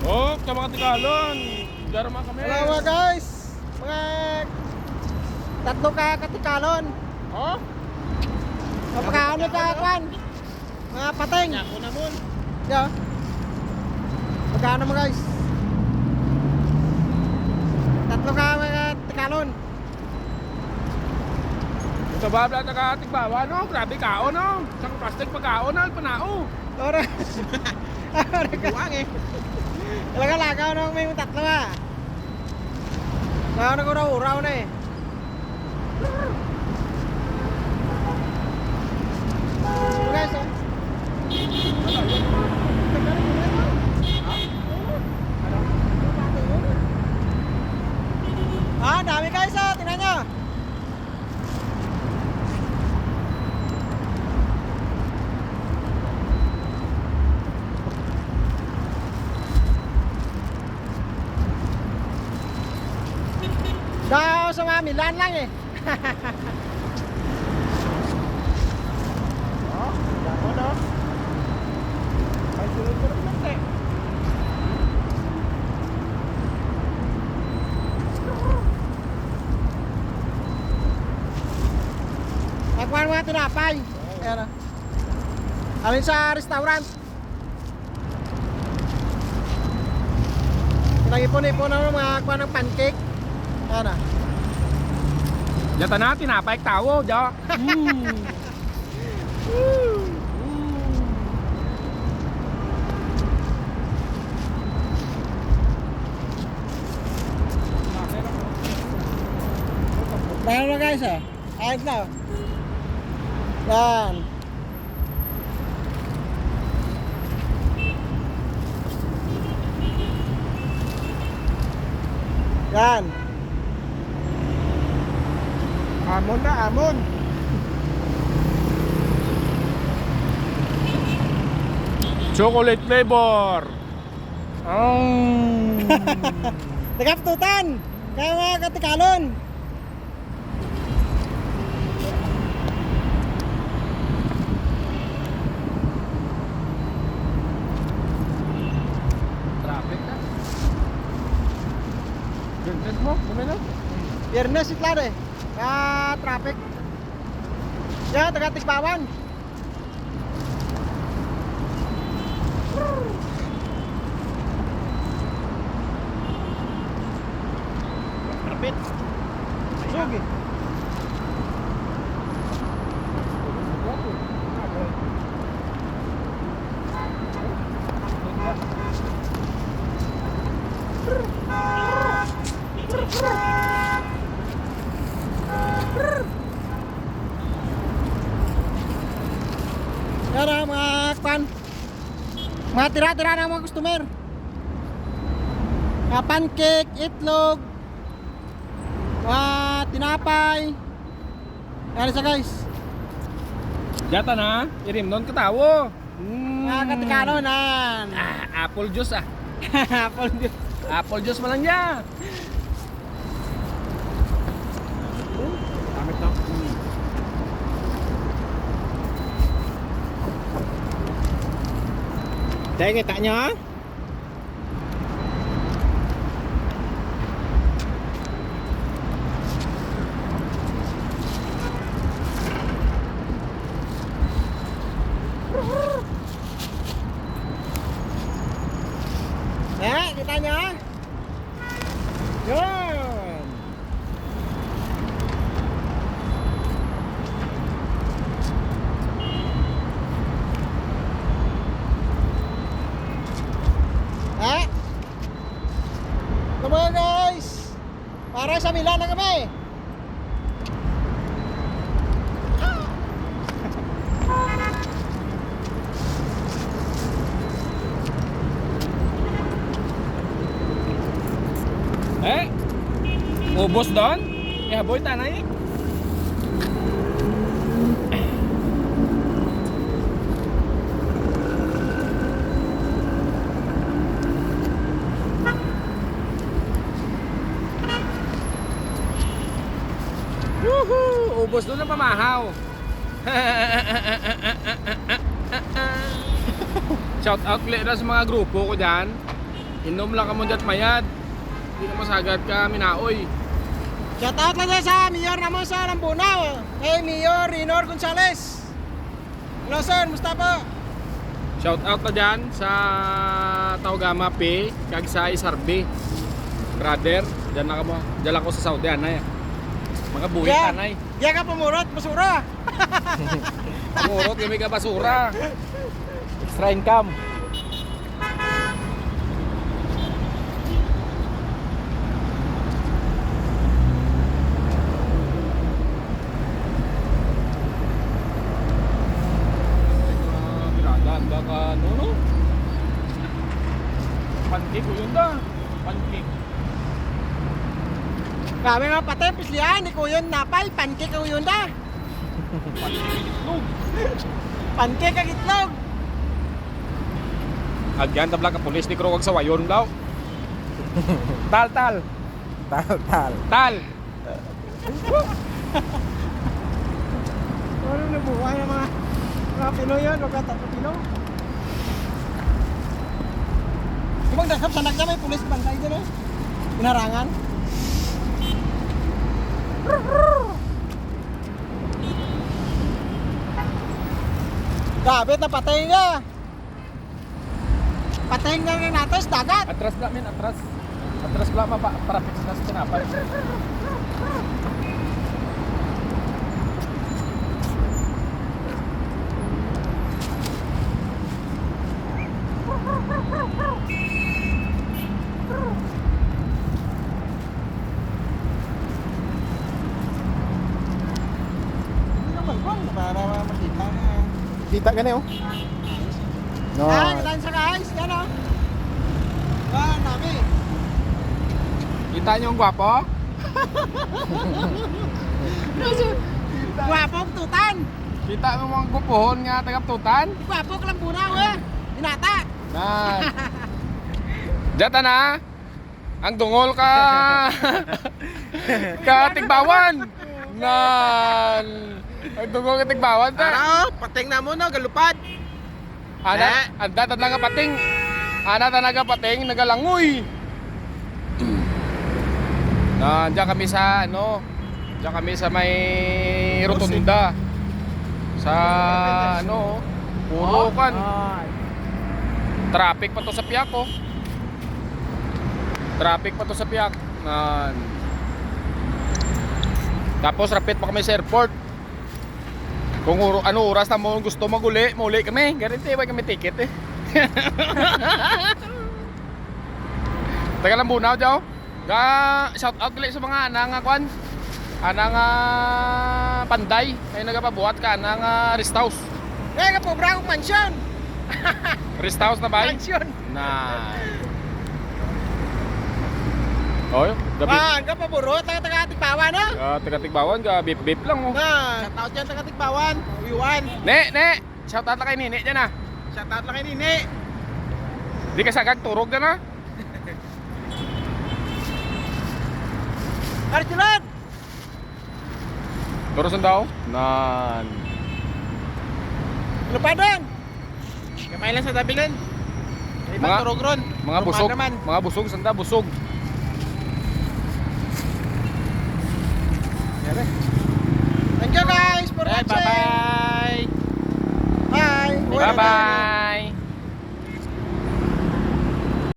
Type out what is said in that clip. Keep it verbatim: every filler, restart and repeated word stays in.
Oh, sa mga Tigalon. Diyan naman kami. Hello, mga guys. Mga tatlo ka katikalon. Oh? Mapakaano ka, kwan? Mga pateng. Ako na, Mon. Yeah. Magkano mo, guys? Tatlo ka, mga tikalon. Ito ba, bla, taga Tigbawa, no? Grabe kaon, no? Isang plastic pagkaon, no? Panao. Ora. Ora ka. Buwang, eh. Talaga lagaw na may tatlo, ah. Kaya naguraw-uraw na, eh. Guys, oh. Ah, dami, guys, oh. Tingnan nyo. Daw sa mga Milan lang, eh. Oh, damo, no? May sunod-sunod lang, eh. Nagkuhan mga tinapay. Ayan, oh. Alin sa restaurant? Nag-ipon-ipon na mga kuha ng pancake. Ayan, ah. Yata na, tinapay tawo, jo. Mm. Tayo na, guys, ah. Ayos na, oh. Yan. Yan. Amon na, amon. Chocolate flavor. Ang Nagaptutan. Kaya mga katikalon. Traffic na. Biyernes mo, bumili? Biyernes, itla, eh. Ka traffic. Siya, taga Tigbawan. Sugi. Tara, mga kwan. Mga tira-tira na mga customer. Mga pancake, itlog, mga tinapay. Ano sa, guys? Yata na, irimnon ka tawo. Mm. Mga katikalonan. Ah, apple juice, ah. Apple juice. Apple juice man lang niya. Gamit na. Tayo, kita nyo, ha? Eh, kita nyo? Yun. Eh? Come on, guys. Para sa Milan na kami. Eh? Ubos doon? Ihaboy tanay? Woohoo! Ubos doon ang pamahaw. Shout out ulit na sa mga grupo ko dyan. Inom lang kamo dyan mayad. Hindi na masagad ka minaoy. Shout out lang sa mayor naman sa Lambunao, kay Mayor Rinor Gonzales. Hello sir, musta po? Shout out na dyan sa Taugama P kag sa Isarbi. Brother, dyan lang kamo. Dyan lang ko sa Saudi, anay. Mga buhit, anay. Diyan ka pumurot, basura. Pumurot, kami ka basura. Extra income. Biradan ba ka, no, no? Pancake ko yun da. Pancake. Grabe, mga patay, pislian ni Kuyon Napay, pancake ko yun da. Pancake kag itlog. Pancake kag itlog. Agyan tabla ka pulis ni Krog sa wayon daw. Tal, tal. Tal, tal. Tal. Ano na buhay ang mga, mga Pinoy yun? Lugat at Pinoy. Di ba ang dagkap sa nagda may pulis bantay dyan eh? Pinarangan. Grabe, napatay nga. Patay nga rin natin sa dagat. Atras na, min, atras. Atras lang, mapa, para fix na sa tinapay. Hindi naman, Juan, para makita na. Kita ka na, oh. No. Ah, natan sa guys, yan, oh. Yan, nami. Kita niyo ang gwapo? Gwapo ang tutan. Kita mo mga gwapohon nga taga Tutan? Gwapo ka lang muna, eh. Binata. Yan. Data na. Ang dungol ka, ka Tigbawan. Nan. Ang dungol ka Tigbawan, ta. Ara, oh, pating na mo, no, galupad. Ana, eh. Anda, tanda nga pating. Ana, tanda nga pating, nagalangoy. Na, diyan kami sa, ano, diyan kami sa may rotunda. Sa, ano, puro kan. Traffic pa to sa Piaco. Traffic pa to sa Piak. Nan. Tapos rapit pa kami sa airport. Kung oro-, ano oras na mo gusto maguli, mauli kami. Guarantee, way kami ticket eh. Taga Lambunao, Joe. Ga, shout out gali sa mga ana nga kwan. Ana nga Panday, ay nagapabuhat ka ana nga rest house. Kaya nga, pobre akong mansion. Rest house na ba? Mansion. Na. Oh, gabi. Ah, ang kapaburo, taga, taga Tigbawan, no? Ah, taga Tigbawan, ga beep beep lang, oh. Ah, shout out dyan, taga Tigbawan. Uyuan. Ne, ne. Shout out lang kay Nini dyan, ah. Shout out lang kay Nini. Di ka sagag turog dyan, ah. Arjulan! Pero saan daw? Nan. Lupadan! Gamay lang sa tabi, Len. Iba, mga turog ron. Mga busog. Mga busog, sanda, busog. Thank you, guys, for watching. Bye-bye. Bye. Bye-bye.